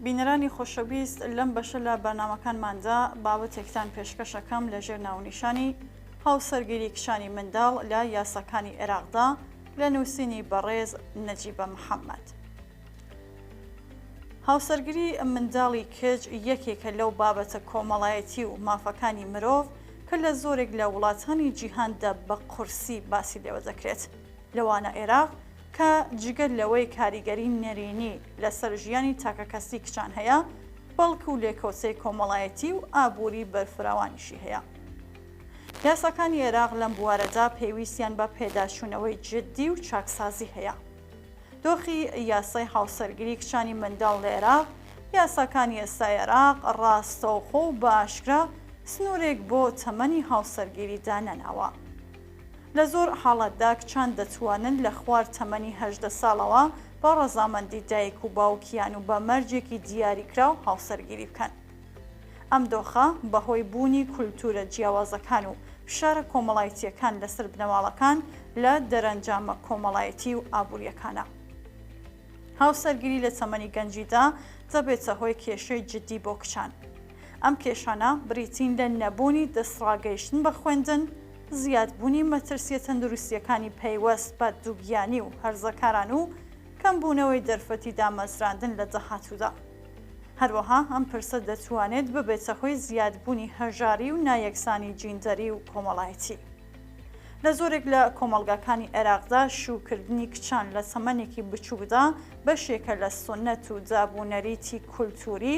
بینەرانی خۆشەویست لەم بەشە لە بەرنامەکانماندا بابەتێکتان پێشکەش ئەکەم لە ژێر ناونیشانی، هاوسەرگیری کچانی منداڵ لە یاساکانی عێراقدا، لە نووسینی بەڕێز نەجیبە محەممەد. هاوسەرگیری منداڵی کچ یەکێکە لەو بابەتە کۆمەڵایەتی و مافەکانی مرۆڤ کە لە زۆرێک لە وڵاتانی جیهاندا بە قورسی باسی لێوە دەکرێت، لەوانە عێراق کە جگە لەوەی کاریگەری نەرێنی لەسەر ژیانی تاکەکەسی کچان هەیە، بەڵکو لێکەوتەی کۆمەڵایەتی و ئابووری بەرفراوانیشی هەیە. یاساکانی عێراق لەم بوارەدا پێویستیان بە پێداچوونەوەی جددی و چاکسازی هەیە. دۆخی یاسای هاوسەرگیری کچانی منداڵ لە عێراق، یاساکانی ئێستای عێراق ڕاستەوخۆ و بە ئاشکرا سنوورێک بۆ تەمەنی هاوسەرگیری دانەناوە. لە زۆر حاڵەتدا کچان دەتوانن لە خوار تەمەنی 18 ساڵەوە بە ڕەزامەندی دایک و باوکیان و بە مەرجێکی دیاریکراو هاوسەرگیری بکەن. ئەم دۆخە بەهۆی بوونی کولتوورە جیاوازەکان و فشارە کۆمەڵایتییەکان لەسەر بنەماڵەکان لە دەرەنجامە کۆمەڵایەتی و ئابوورییەکانە. هاوسەرگیری لە تەمەنی گەنجیدا دەبێتە هۆی کێشەی جددی بۆ کچان. ئەم کێشانە بریتین لە نەبوونی دەستڕاگەیشتن بە خوێندن، زیادبوونی مەترسییە تەندروستییەکانی پەیوەست بە دووگیانی و هەرزەکاران و کەمبوونەوەی دەرفەتی دامەزراندن لە داهاتوودا. هەروەها ئەم پرسە دەتوانێت ببێتە هۆی زیادبوونی هەژاری و نایەکسانی جیندەری و کۆمەڵایەتی. لە زۆرێک لە کۆمەڵگاکانی عێراقدا شووکردنی کچان لە تەمەنێکی بچووکدا بەشێکە لە سوننەت و داب و نەریتی کولتووری،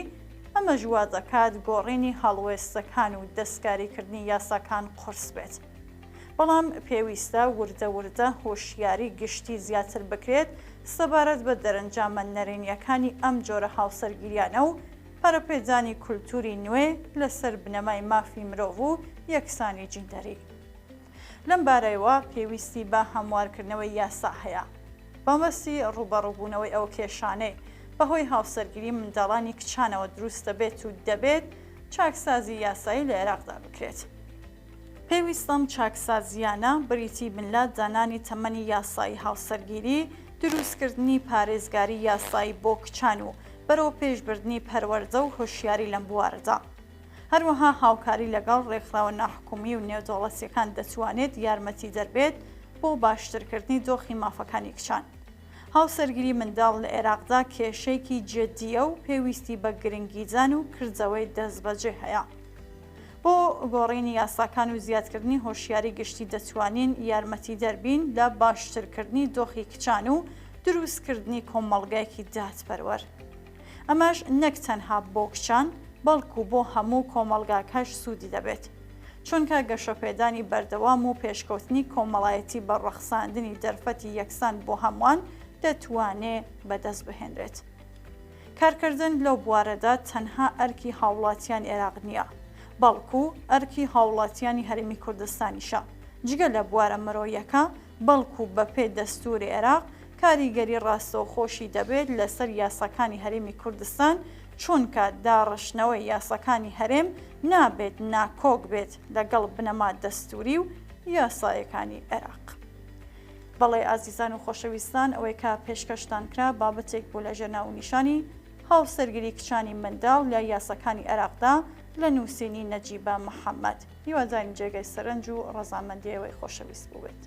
ئەمەش وا دەکات گۆڕینی هەڵوێستەکان و دەستکاریکردنی یاساکان قورس بێت. بەڵام پێویستە وردە وردە هۆشیاری گشتی زیاتر بکرێت سەبارەت بە دەرەنجامە نەرێنییەکانی ئەم جۆرە هاوسەرگیریانە و پەرەپێدانی کولتووری نوێ لەسەر بنەمای مافی مرۆڤ و یەکسانی جیندەری. لەم بارەیەوە پێویستی بە هەموارکردنەوەی یاسا هەیە بەمەبەستی ڕووبەڕووبوونەوەی ئەو کێشانەی بەهۆی هاوسەرگیری منداڵانی کچانەوە دروست دەبێت و دەبێت چاکسازی یاسایی لە عێراقدا بکرێت. پێویستە ئەم چاکسازییانە بریتی بن لە دانانی تەمەنی یاسایی هاوسەرگیری، دروستکردنی پارێزگاری یاسایی بۆ کچان و بەرەوپێشبردنی پەروەردە و هۆشیاری لەم بوارەدا. هەروەها هاوکاری لەگەڵ ڕێکخراوە ناحکومی و نێودەوڵەتییەکان دەتوانێت یارمەتیدەر بێت بۆ باشترکردنی دۆخی مافەکانی کچان. هاوسەرگیری منداڵ لە عێراقدا کێشەیەکی جددییە و پێویستی بە گرنگیدان و کردەوەی دەستبەجێ هەیە. بۆ گۆڕینی یاساکان و زیادکردنی هۆشیاری گشتی دەتوانین یارمەتیدەر بین لە باشترکردنی دۆخی کچان و دروستکردنی کۆمەڵگایەکی دادپەروەر. ئەمەش نەک تەنها بۆ کچان، بەڵکو بۆ هەموو کۆمەڵگاکەش سوودی دەبێت. چونکە گەشەپێدانی بەردەوام و پێشکەوتنی کۆمەڵایەتی بە ڕەخساندنی دەرفەتی یەکسان بۆ هەمووان دەتوانێ بەدەست بهێنرێت. کارکردن لەو بوارەدا تەنها ئەرکی هاوڵاتیانی عێراق نییە، بەڵکو ئەرکی هاوڵاتیانی هەرێمی کوردستانیشە، جگە لە بوارە مرۆییەکە، بەڵکو بەپێ دەستوری عێراق کاریگەری ڕاستەوخۆشی دەبێت لەسەر یاساکانی هەرێمی کوردستان، چونکە داڕشتنەوەی یاساکانی هەرێم نابێت ناکۆک بێت لەگەڵ بنەما دەستوری و یاسایەکانی عێراق. بەڵێ ئازیزان و خۆشەویستان ئەوەی کە پێشکەشتان کرا بابەتێک بوو لە ژێر ناوونیشانی، هاوسەرگیری کچانی منداڵ لە یاساکانی عێراقدا، لە نووسینی نەجیبە محەمەد. هیوادارین جێگای سەرنج و ڕەزامەندی ئێوەی خۆشەویست بووبێت.